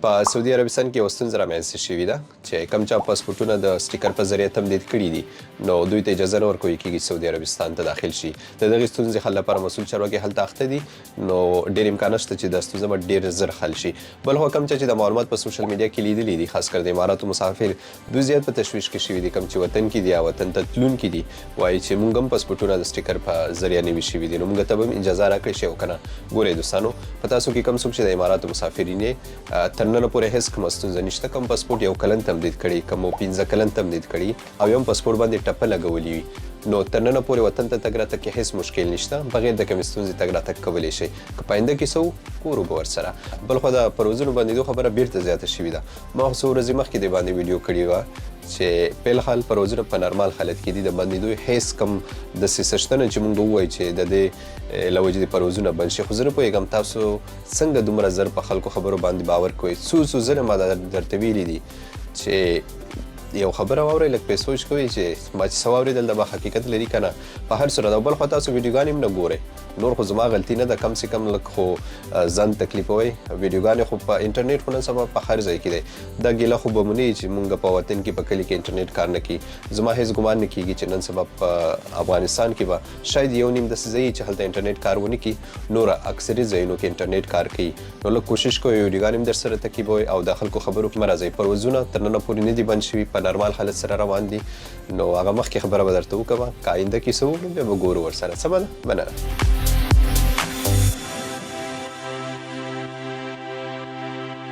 په سعودي عربستان کې یوه ستونزه رامنځته شوې ده چې کوم چا پاسپورټونه د سټیکر په ذریعه تمدید کړي دي، نو دوی ته اجازه نه ورکول کیږي چې سعودي عربستان ته داخل شي. د دغې ستونزې حل لپاره مسؤل چارواکي هلته اخته دي، نو ډیر امکانات شته چې دا ستونزه به ډیر زر حل شي. بلخوا کوم چا چې دا معلومات په سوشل میډیا کې لیدلي دي، خاص کر د اماراتو مسافر، دوی زیات په تشویش کې شوي دي. کوم چې وطن کې دي یا وطن ته تلونکي دي، وایي چې مونږ هم پاسپورټونه د سټیکر په ذریعه نوي شوي دي، نو مونږ ته به هم اجازه راکړې شي او کنه؟ ګورئ دوستانو، په تاسو کې کوم څوک چې د اماراتو مسافرین یې، تر ننه پورې هیڅ کومه ستونزه نشته. کوم پاسپورټ یو کلن تمدید کړي، کوم 5 کلن تمدید کړي او یو پاسپورټ باندې ټپه لګولي وي، نو تر ننه پورې وطن ته تګ راتګ کې هیڅ مشکل نشته، بغیر د کومې ستونزې تګ راتګ کولی شئ. که په آینده کې څه ګورو به ورسره. بلخوا د پروازونو بندېدو خبره بیرته زیاته شوې ده. ما خو څو ورځې مخکې دې باندې ویډیو کړې وه چې فلحال پروازونه په نرمال حالت کې دي، د بندېدو هیڅ کوم داسې څه شته نه چې مونږ ووایو چې د دې له وجې د پروازونه بند شي. خو زه نه پوهېږم تاسو څنګه دومره زر په خلکو خبرو باندې باور کوئ. څو څو ځله ما درته ویلي دي چې یو خبره واورئ، لږ پرې سوچ کوئ چې ما چې څه واورېدل دا به حقیقت لري که نه. په هر صورت، او بلخوا تاسو ویډیوګانې هم نه ګورئ. نور خو زما غلطي نه ده، کم سه کم لږ خو ځان تکلیفوئ. ویډیوګانې خو په انټرنیټ خو نن سبا په هر ځای کې دی. دا ګیله خو به مو نه وي چې مونږ په وطن کې په کلي کې انټرنیټ کار نه کوي. زما هیڅ ګمان نه کیږي چې نن سبا په افغانستان کې به شاید یو نیم داسې ځای چې هلته انټرنیټ کار ونه کړي، نور اکثریت ځایونو کې انټرنیټ کار کوي. نو لږ کوشش کوئ، ویډیوګانې هم در سره تعقیبوئ او د خلکو خبرو کې مه راځئ. پروازونه تر ننه پورې نه دي بند شوي، په نرمال حالت سره روان دي. نو هغه مخکې خبره به درته وکړم، که آینده کې څه وو نو بیا به ګورو ورسره. سمه ده، مننه.